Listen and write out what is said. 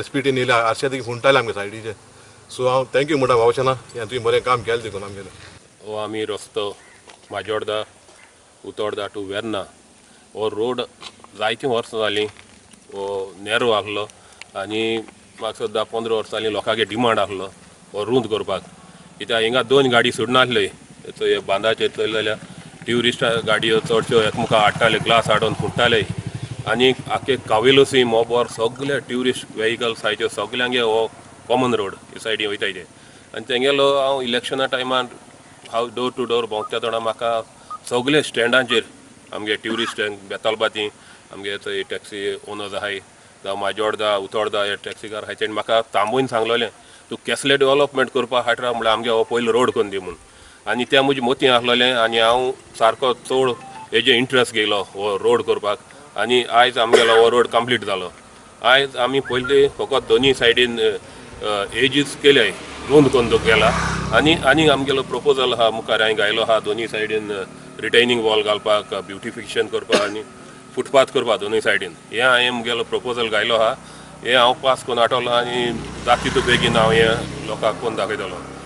स्पिडीन येयल्या आरशे ती हुंटाले आमगे सायडीचे. सो हांव thank you म्हणटा भावशेना, हें तुवें बरें काम केलें देखून आमगेलें. हो आमी रस्तो माजोर्दा उतोर्दा टू वेर्ना हो रोड जायतीं वर्सां जालीं हो नॅरो आहलो आनी म्हाका सुद्दां 15 वर्सां जालीं लोकांगे डिमांड आहलो हो रूंद करपाक. कित्याक हिंगा 2 गाडी सोडनासल्यो, हे बांदाचेर चोयले जाल्यार ट्युरिस्ट गाडयो चडश्यो एकमुखार हाडटाले, ग्लास हाडून फुट्टाले आनी आख्खे कावेलोसी मोबोर सगळे ट्युरिस्ट वेहिकल्स आहाय सगल्यांगे हो कॉमन रोड हे सायडीन वयताय ते. आनी तेंगेलो हांव इलेक्शना टायमार हांव डोर टू डोर भोंवता तेन्ना म्हाका सगळे स्टँडांचेर आमगे ट्युरिस्ट बेतालबाती आमगे थंय टॅक्सी ओनर्स आहाय जावं माजोर्दा उतोर्दा हे टॅक्सीकार आहाय तेणी म्हाका थांबोवन सांगलेलें तूं केसले डेवलपमेंट करपाक हाडटा म्हणल्यार आमगे हो पयलो रोड करून दी म्हूण. आनी तें म्हजे मतीं आसलेलें आनी हांव सारको चड हेजे इंट्रस्ट घेयलो हो रोड करपाक आनी आयज आमगेलो हो रोड कंप्लीट जालो. आयज आमी पयलीं फकत दोनूय सायडीन एजीस केले रोंद करून गेला आनी आनी आमगेलो प्रपोजल आहा मुखार हांवें घायलो आहा दोनूय सायडीन रिटेनिंग वॉल घालपाक, ब्युटिफिकेशन करपाक आनी फुटपाथ करपाक दोनूय सायडीन. हें हांवें म्हगेलो प्रपोजल घायलो आहा, हें हांव पास करून हाडटलो आनी जाता तितू बेगीन हांव हें लोकांक करून दाखयतलो.